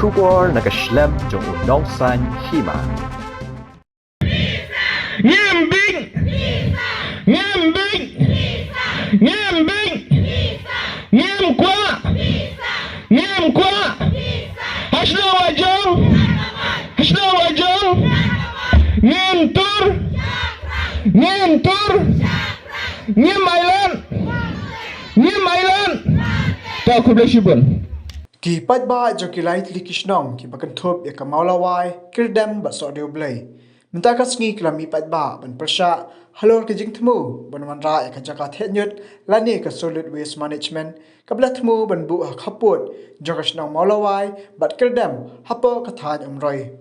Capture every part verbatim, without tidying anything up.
Khubor na ka shlem jong u nongsan hima. Ngim bing. Ngim bing. Ngim bing. Ngim kwah. Ngim kwah. Ha shnong la jong. Ha shnong la jong. Ngim tur. Ngim tur. Ngim mailan. Ngim mailan. To, khublei shibun. Ki paidbah jong ki lai tylli ki shnong kiba kynthup ïa ka Mawlawai, Kyrdem bad Sohdew Blei, mynta ka sngi ki la mih paidbah ban pyrshah halor ka jingthmu ban wanrah ïa ka jaka thied ñiut lane ka solid waste management kaba la thmu ban buh ha khappud jong ka shnong Mawlawai bad Kyrdem hapoh ka thaiñ Umroi.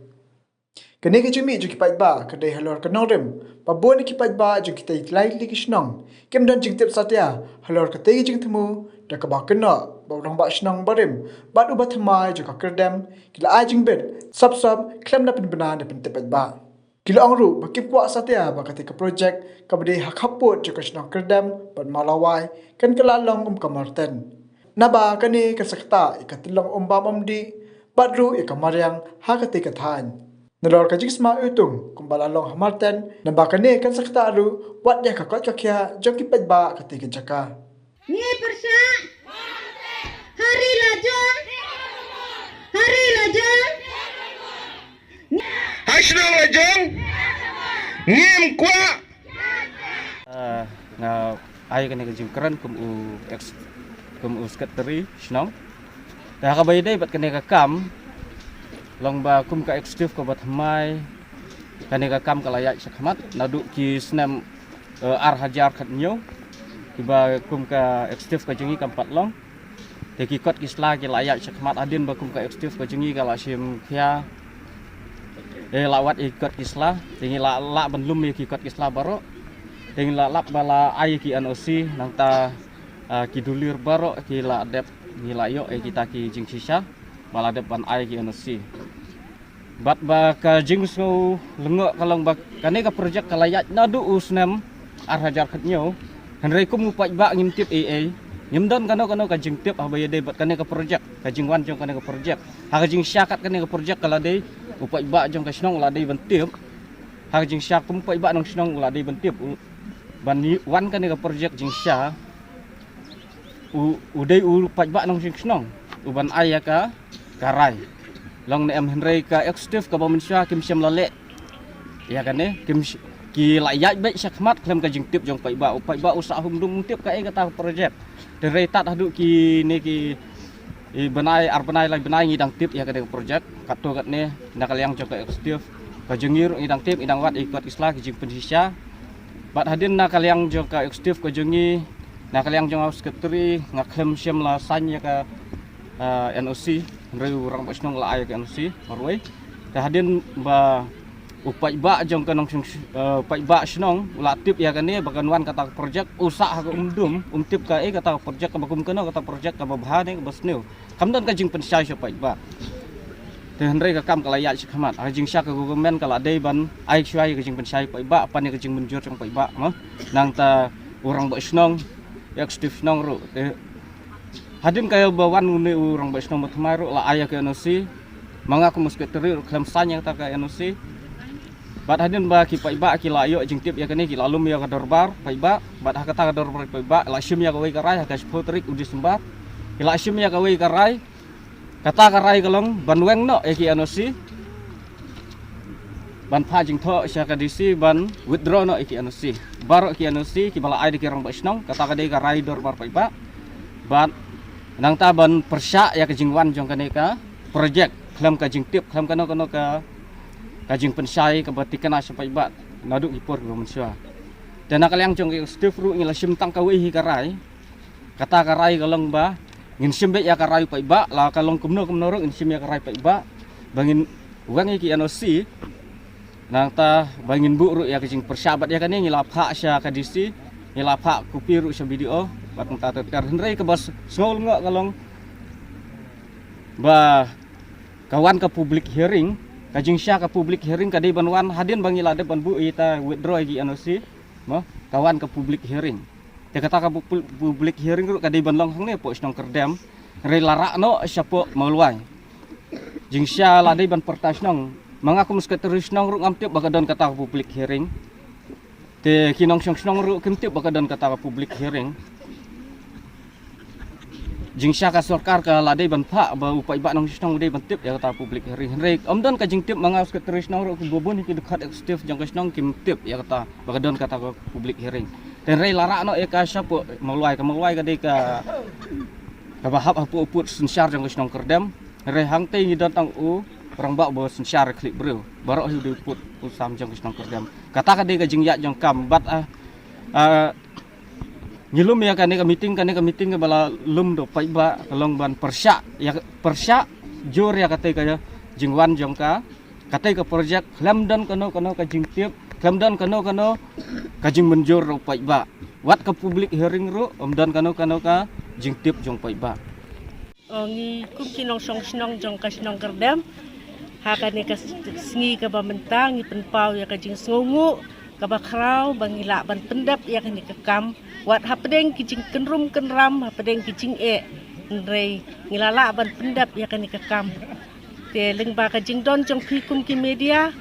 Kane ka jingmih jong ki paidbah ka dei halor ka nongrim ba bun ki paidbah jong kitei ki lai tylli ki shnong kim don jingtip satia halor katei ka jingthmu, da kaba kynnoh ba u rangbah shnong barim bad uba thymmai jong ka Kyrdem ki la ai jingbit sap sap khlem da pynbna ne pyntip paidbah. Ki la ong ruh ba kim kwah satia ba katei ka projek kaba dei ha khappud jong ka shnong Kyrdem bad Mawlawai kan kylla long kum ka Marten, naba kane kan sa ktah ïa ka tyllong umbam umdih bad ruh ïa ka mariang ha katei ka thaiñ. Nalor ka jingsma iwtung kumba la long ha Marten, naba kane kan sa ktah ruh wat ïa ka koit ka khiah jong ki paidbah katei ka jaka. Ngi pyrshah. Ha ri la jong. Ha ri la jong. Ha shnong la jong. Ngim kwah. Ah, nga ai kane ka jingkren kum u ex, kum u secretary shnong. Te ha kaba ïadei bad kane ka kam, long ba kum ka executive kaba thymmai, kane ka kam ka la ïaid shakhmat naduh ki snem, eh, ar hajar khathynñiew, kiba kum ka executive ka jong ngi kam pat long. Te ki kot ki sla ki la ïaid shakhmat hadien ba kum ka executive ka jong ngi ka la shim khia, eh, la wad ïa ki kot ki sla, te ngi la lah ban lum ïa ki kot ki sla baroh. Te ngi la lap ba la ai ïa ki N O C, nangta, ah, ki dulir baroh ki la dep, ngi la ïoh ïa kita ki jingshisha ba la dep ban ai ïa ki N O C. Bad ba ka jingsngew lyngngoh ka long ba kane ka projek ka la ïaid naduh u snem ar hajar khathynñiew. Hynrei kum u paidbah ngim tip ei ei. Ngim don kano kano ka jingtip haba ïadei bad kane ka projek, ka jingwan jong kane ka projek. Ha ka jingshisha kat kane ka projek ka la dei u paidbah jong ka shnong u la dei ban tip. Ha ka jingshisha kum u paidbah nong shnong u la dei ban tip. U, ban ï-, wan kane ka projek jingshisha. U, u dei u paidbah nong shnong u ban ai ïa ka, ka rai. Long ne em, hynrei ka executive kaba mynshuwa kim shym la leh ïa kane, kim sh-, ki la ïaid beit shakhmat khlem ka jingtip jong paidbah. U paidbah u sah hum dum, um tip kaei kata ka projek. Te hynrei tad haduh kine ki, i bnai, ar bnai, lai bnai ngi dang tip ïa kane ka projek. Katto katne na ka liang jong ka executive ka jong ngi ruh ngi dang tip, ngi dang wad ïa ki kot ki sla, ki jingpynshisha. Bad hadien na ka liang jong ka executive ka jong ngi, na ka liang jong u secretary, nga khlem shym la sign ïa ka, ah, N O C, hynrei u rangbah shnong la ai ïa ka N O C marwei. Te hadien ba u paidbah jong ka nong shnong, eh, paidbah shnong u la tip ïa kane ba kan wan kata ka projek, u sah ha ka um dum, um tip kaei kata ka projek, kaba kum kano kata ka projek, kaba bha ne kaba sniew. Kam don ka jingpynshai sha paidbah. Te hynrei ka kam ka la ïaid shakhmat. Ha ka jingshisha ka government ka la dei ban ai shuwa ïa ka jingpynshai paidbah, pan ïa ka jingmynjur jong paidbah, mo. Nangta u rangbah shnong, executive shnong ruh. Te hadien kaba wan une u rangbah shnong ba thymmai ruh la ai ïa ka N O C. Ma nga kum u secretary ruh khlem sign ïa kata ka N O C. Bad hadien ba ki paidbah ki la ïoh jingtip ïa kane, ki la lum ïa ka dorbar paidbah, bad ha kata ka dorbar paidbah la shim ïa kawei ka rai ha ka shiphew tarik u December. Ki la shim ïa kawei ka rai. Kata ka rai ka long ban weng noh ïa ki N O C, ban phah jingthoh sha ka D C ban withdraw noh ïa ki N O C. Baroh ki N O C kiba la ai da ki rangbah shnong, kata ka dei ka rai dorbar paidbah. Bad nangta ban pyrshah ïa ka jingwan jong kane ka projek khlem ka jingtip, khlem kano kano ka, ka jingpynshai kaba thikna sha paidbah naduh ki por kiba mynshuwa. Te na ka liang jong ka executive ruh ngi la shim tang kawei hi ka rai. Kata ka rai ka long ba ngin shim beit ïa ka rai paidbah, la ka long kumno kumno ruh ngin shim ïa ka rai paidbah ba ngin weng ïa ki N O C. Nangta ba ngin buh ruh ïa ka jingpyrshah bad ïa kane ngi la phah sha ka D C, ngi la phah kopi ruh sha B D O, bad nangta ter ter. Hynrei kaba s-, sngew lyngngoh ka long ba ka wan ka public hearing, ka jingshisha ka public hearing ka dei ban wan hadien ba ngi la dep ban buh ïa, ta withdraw ïa ki N O C, mo, ka wan ka public hearing. Te kata ka pu-, pu-, public hearing ruh ka dei ban long hangne hapoh shnong Kyrdem, hynrei la rah noh shapoh Mawlawai. Jingshisha la dei ban pyrta shnong. Ma nga kum secretary shnong ruh ngam tip ba ka don kata ka public hearing. Te ki nongshong shnong ruh kim tip ba ka don kata ka public hearing. Jingshisha ka sorkar ka la dei ban phah ba u paidbah nongshong shnong u dei ban tip ïa kata ka public hearing. Hynrei ym don ka jingtip, ma nga secretary shnong ruh, kiba bun ki dkhot executive jong ka shnong kim tip ïa kata ba ka don kata ka public hearing. Te hynrei la rah noh ïa ka shapoh Mawlai, ka Mawlai ka dei ka, kaba hap hapoh u pud synshar jong ka shnong Kyrdem. Hynrei hangtei ngi don tang u rangbah ba synshar khlieh briew, baroh hi u dei u pud u sam jong ka shnong Kyrdem. Kata ka dei ka jingïaid jong ka kam. Bad ah, ah, ngi lum ïa kane ka meeting, kane ka meeting kaba la lum da u paidbah ka long ban pyrshah ïa, pyrshah jur ïa katei ka jingwan jong ka, katei ka project, khlem don kano kano ka jingtip, khlem don kano kano ka jingmynjur da u paidbah. Wat ka public hearing ruh ym don kano kano ka jingtip jong u paidbah. O, ngi kum ki nongshong shnong jong ka shnong Kyrdem, ha kane ka s-, sngi kaba mynta ngi pynpaw ïa ka jingsngewnguh kaba khraw ba ngi lah ban pyndep ïa kane ka kam. Wat hapdeng ki jingkynrum kynram, hapdeng ki jingeh, hynrei ngi la lah ban pyndep ïa kane ka kam. Te lyngba ka jingdon jong phi kum ki media,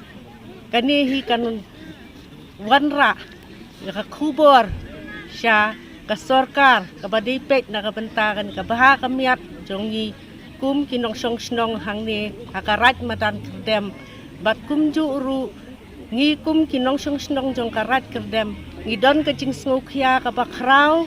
kane hi kan wanrah ïa ka khubor sha ka sorkar kaba dei peit na ka bynta kane ka bha ka miat jong ngi kum ki nongshong shnong hangne ha ka Raid Madan Kyrdem. Bad kumjuh ruh ngi kum ki nongshong shnong jong ka Raid Kyrdem ngi don ka jingsngewkhia kaba khraw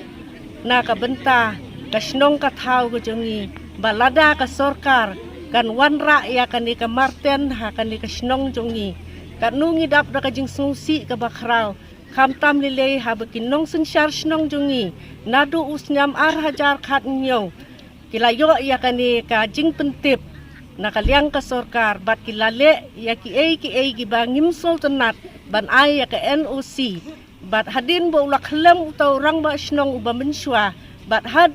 na ka bynta ka shnong ka thaw ka jong ngi, ba lada ka sorkar kan wanrah ïa kane ka marten ha kane ka shnong jong ngi, katno ngi dap da ka jingsngewsih kaba khraw. Khamtam lei lei haba ki nongsynshar shnong jong ngi naduh u snem ar hajar khathynñiew ki la ïoh ïa kane ka jingpyntip na ka liang ka sorkar, bad ki la leh ïa kiei kiei kiba ngim sngewtynnat ban ai ïa ka N O C. Bad hadien ba u la khyllem uta u rangbah shnong uba mynshuwa, bad had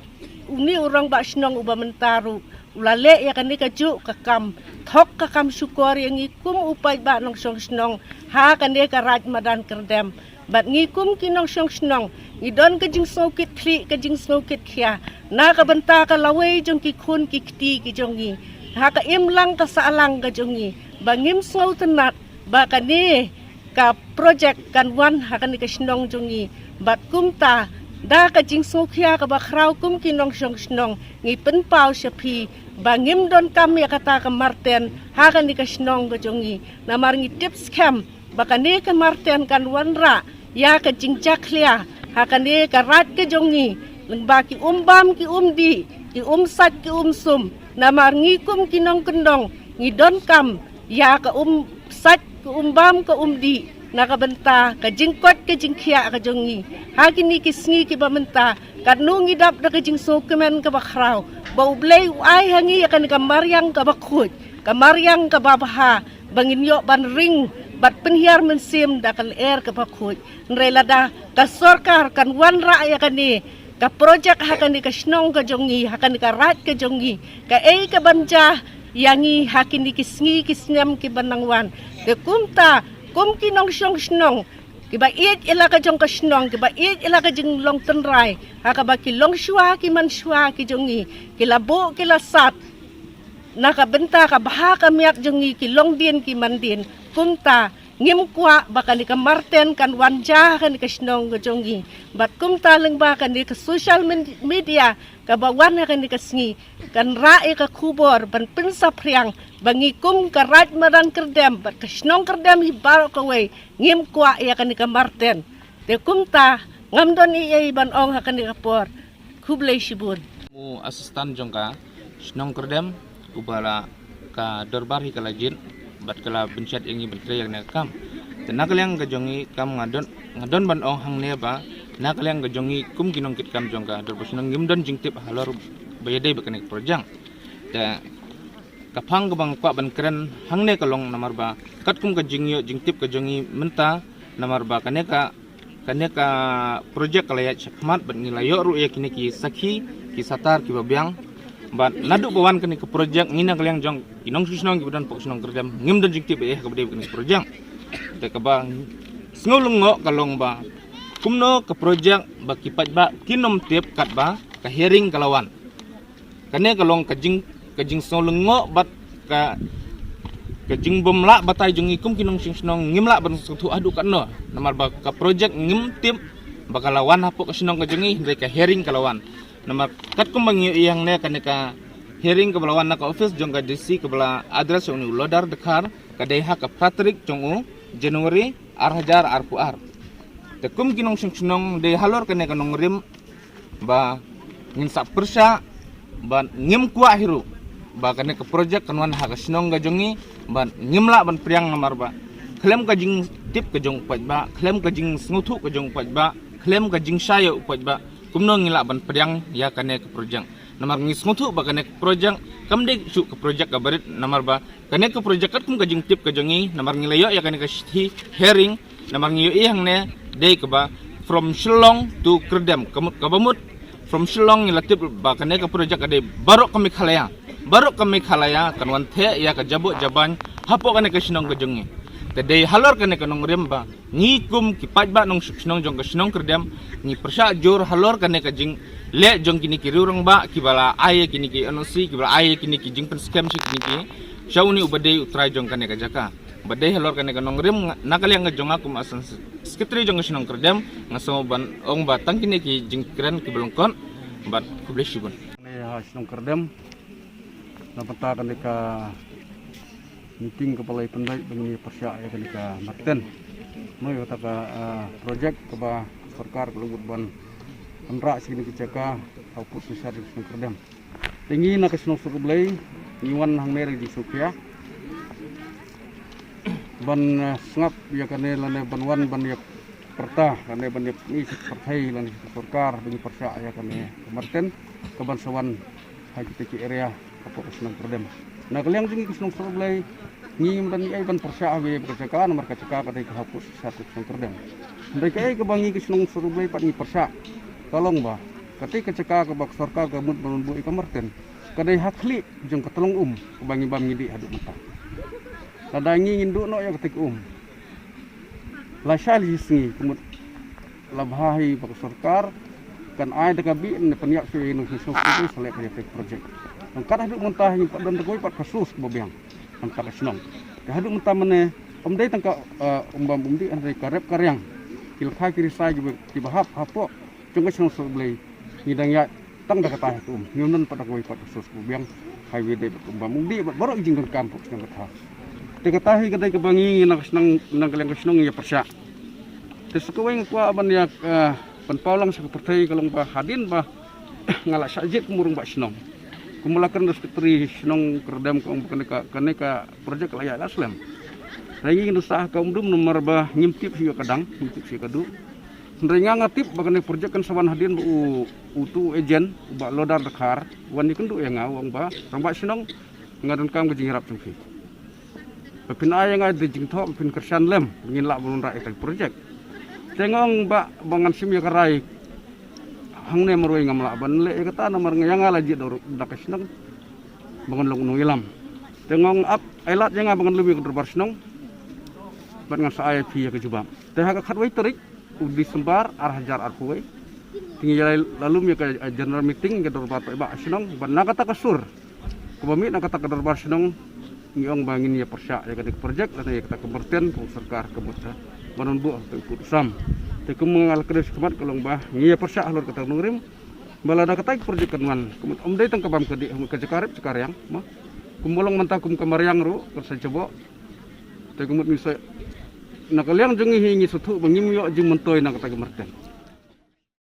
une u rangbah shnong uba mynta ruh u la leh ïa kane kajuh ka kam, thok ka kam shukor ïa ngi kum u paidbah nongshong shnong ha kane ka Raid Madan Kyrdem. Bad ngi kum ki nongshong shnong ngi don ka jingsngewkitkhlieh, ka jingsngewkitkhia na ka bynta ka lawei jong ki khun ki kti ki jong ngi ha ka imlang ka sahlang ka jong ngi, ba ngim sngewtynnat ba kane ka projek kan wan ha kane ka shnong jong ngi. Bad kumta da ka jingsngewkhia kaba khraw kum ki nongshong shnong ngi pynpaw sha phi ba ngim donkam ïa kata ka marten ha kane ka shnong ka jong ngi. Namar ngi tip skhem ba kane ka marten kan wanrah ïa ka jingjakhlia ha kane ka raid ka jong ngi, lyngba ki um bam ki um dih, ki um sait ki um sum. Namar ngi kum ki nongkyndong ngi donkam ïa ka um sait, ka um bam, ka um dih na ka bynta ka jingkoit ka jingkhiah ka jong ngi. Ha kine ki sngi kiba mynta katno ngi dap da ka jingsngewkmen kaba khraw ba U Blei u ai ha ngi ïa kane ka mariang kaba khuid, ka mariang kaba bha, ba ngin ïoh ban ring bad pynhiar mynsiem da ka lyer kaba khuid. Hynrei lada ka sorkar kan wanrah ïa kane ka projek ha kane ka shnong ka jong ngi, ha kane ka raid ka jong ngi, kaei kaban jia ïa ngi ha kine ki sngi ki snem kiban nang wan? Te kumta kum ki nongshong shnong kiba ïeit ïa la ka jong ka shnong, kiba ïeit ïa la ka jinglong tynrai, ha kaba ki longshuwa ki manshuwa ki jong ngi ki la buh ki la sat na ka bynta ka bha ka miat jong ngi, ki longdien ki mandien. Kumta ngim kwah ba kane ka marten kan wan jia ha kane ka shnong ka jong ngi. Bad kumta lyngba kane ka social men-, media kaba wan ha kane ka sngi kan rah ïa ka khubor ban pynsaphriang ba ngi kum ka raid Madan Kyrdem bad ka shnong Kyrdem hi baroh kawei ngim kwah ïa kane ka marten. Te kumta ngam don ei ei ban ong ha kane ka por. Khublei shibun. Mu assistant jong ka shnong Kyrdem, uba la ka dorbar hi ka la jied bad ka la pynshitom ïa ngi ban trei ïa kane ka kam. Te na ka liang ka jong ngi kam nga don, nga don ban ong hangne ba na ka liang ka jong ngi kum ki nongkitkam jong ka dorbar shnong ngim don jingtip halor ba ïadei bad kane ka projek. Te ka phang kaba nga kwah ban kren hangne ka long namar ba katkum ka jingïoh jingtip ka jong ngi mynta, namar ba kane ka, kane ka projek ka la ïaid shakhmat bad ngi la ïoh ruh ïa kine ki sakhi, ki satar kiba biang. Bad naduh ba wan kane ka projek ngi na ka liang jong ki nongshong shnong kiba don hapoh shnong Kyrdem ngim don jingtip ei ei ha kaba ïadei bad kane ka projek. Te kaba sngew lyngngoh ka long ba kumno ka projek ba ki paidbah kin ym tip katba ka hearing ka la wan. Kane ka long ka jing, ka jingsngew lyngngoh bad ka, Ka jingbym lah batai jong ngi kum ki nongshong shnong ngim lah ban sngewthuh haduh katno. Namar ba ka project ngim tip ba ka la wan hapoh ka shnong ka jong ngi, hynrei ka hearing ka la wan. Namar katkum ba ngi ïohi hangne, kane ka hearing kaba la wan na ka office jong ka D C kaba la address ïa une u Lodar Dkhar ka dei ha ka phra tarik jong u January ar hajar arphew ar. Te kum ki nongshong shnong, dei halor kane ka nongrim ba ngin sa pyrshah, ba ngim kwah hi ruh ba kane ka project kan wan ha ka shnong ka jong ngi, ba ngim lah ban pdiang. Namar ba khlem ka jingtip ka jong u paidbah, khlem ka jingsngewthuh ka jong u paidbah, khlem ka jingshai ïa u paidbah, kumno ngi lah ban pdiang ïa kane ka project? Namar ngi sngewthuh ba kane ka project kam dei shuh ka project kaba rit, namar ba kane ka project katkum ka jingtip ka jong ngi, namar ngi la ïoh ïa kane ka shithi hearing, namar ngi ïohi hangne dei kaba from Shillong to Kyrdem, ka mut, kaba mut from Shillong ngi la tip ba kane ka project ka dei baroh ka Meghalaya, baroh ka Meghalaya kan wan theh ïa ka jaboh jaban hapoh kane ka shnong ka jong ngi. Te dei halor kane ka nongrim ba ngi kum ki paidbah nongshong shnong jong ka shnong Kyrdem, ngi pyrshah jur halor kane ka jingleh jong kine ki riew-rangbah kiba la ai ïa kine ki N O C, kiba la ai ïa kine ki jingpynskhem sha kine ki, sha une uba dei u trai jong kane ka jaka. Ba dei halor kane ka nongrim, nga, na ka liang ka jong nga kum u Assistant Secretary jong ka shnong Kyrdem, nga sngew ban ong ba tang kine ki jingkren kiba lyngkot, bad khublei shibun. Kane ha shnong Kyrdem, na bynta kane ka meeting kaba la ïapynbeit ba ngin ïa pyrshah ïa kane ka marten. Noh ïa kata ka, ah, project kaba sorkar ka la mut ban wanrah sha kine ki jaka hapoh shisha jong ka shnong Kyrdem. Te ngi na ka shnong Surkhenbei ngi wan hangne da ka jingsngewkhia ban, ah, sngap ïa kane lane ban wan ban ïa pyrta lane ban ïa pyni sha ka pyrthei lane sha ka sorkar ba ngi pyrshah ïa kane ka marten kaban sa wan ha kita ki area hapoh ka shnong Kyrdem. Na ka liang jong ngi ka shnong Surkhenbei, ngi ngim don ei ban pyrshah ha kawei ka jaka namar ka jaka ka dei ka hapoh shisha ka shnong Kyrdem. Hynrei kaei kaba ngi ka shnong Surkhenbei pat ngi pyrshah ka long ba katei ka jaka kaba ka sorkar ka mut ban buh ïa ka marten ka dei ha khlieh jong ka tlong um kaba ngi bam ngi dih haduh mynta. Lada ngi ngin duh noh ïa katei ka um, lashai lashisngi ka mut la bha hi ba ka sorkar kan ai da ka bih ne pynïap shuh ïa ngi shuh shuh shuh sa leh ka ïa ka project. Nangta haduh mynta hi pat don da kawei pat ka source kaba biang na ka shnong. Te haduh mynta mynne ym dei tang ka, eh, um bam um dih, hynrei ka rep ka riang, ki lkhai ki risai kiba, kiba hap hapoh jong ka shnong Surkhenbei ngi dang ïaid tang da kata hi ka um. Ngim don pat da kawei pat ka source kaba biang, highway dei bad ka um bam um dih bad baroh ki jingdonkam pok shnong kata. Te kata hi ka dei kaba ngi na ka shnong, na ka liang ka shnong ngi ïa pyrshah. Te sa kawei nga kwah ban ïa, eh, pynpaw lang sha ka pyrthei ka long ba hadien ba nga la shah jied kum u rangbah shnong, kum ba la kren da u Secretary shnong Kyrdem ka ong ba kane ka, kane ka project ka la ïaid la slem. Hynrei ngi ngin sah ka um dum namar ba ngim tip shuh ïa ka dang, ngim tip shuh ïa ka duh. Hynrei nga nga tip ba kane ka project kan sa wan hadien ba u, utu u agent, u Bah Lodar Dkhar, u wan ïakynduh ïa nga, u ong ba rangbah shnong, nga donkam ka jingïarap jong phi. Ba phin ai ïa nga da ka jingthoh, ba phin kyrshan lem, ba ngin lah ban wanrah ïa ka project. Te nga ong Bah, ba ngan shim ïa ka rai hangne marwei ngam lah ban leh ïa kata namar nga, ïa nga la jied da ka shnong ba ngan long u nongïalam. Te nga ong ap, ai lad ïa nga ba ngan lum ïa ka dorbar shnong bad ngan sa ai ïa phi ïa ka jubab. Te ha ka khatwei tarik u December ar hajar arphew wei, te ngi ïa la lum ïa ka, eh, general meeting, ka dorbar paidbah shnong, bad na kata ka sur kaba mih na kata ka dorbar shnong ngi ong ba ngin ïa pyrshah ïa kane ka project lane ïa kata ka marten ka sorkar ka mut ban buh ha ka pud u sam. Te kum nga la kdew shakhmat ka long ba ngi ïa pyrshah halor kata ka nongrim ba lada kata ka project kan wan, ka mut ym dei tang ka bam ka dih, ka jaka rep jaka riang mo. Kum ba long mynta kum ka mariang ruh kan sa jaboh. Te ka mut ngi sa, na ka liang jong ngi hi ngi sngewthuh ba ngim ïoh jingmyntoi na kata ka marten.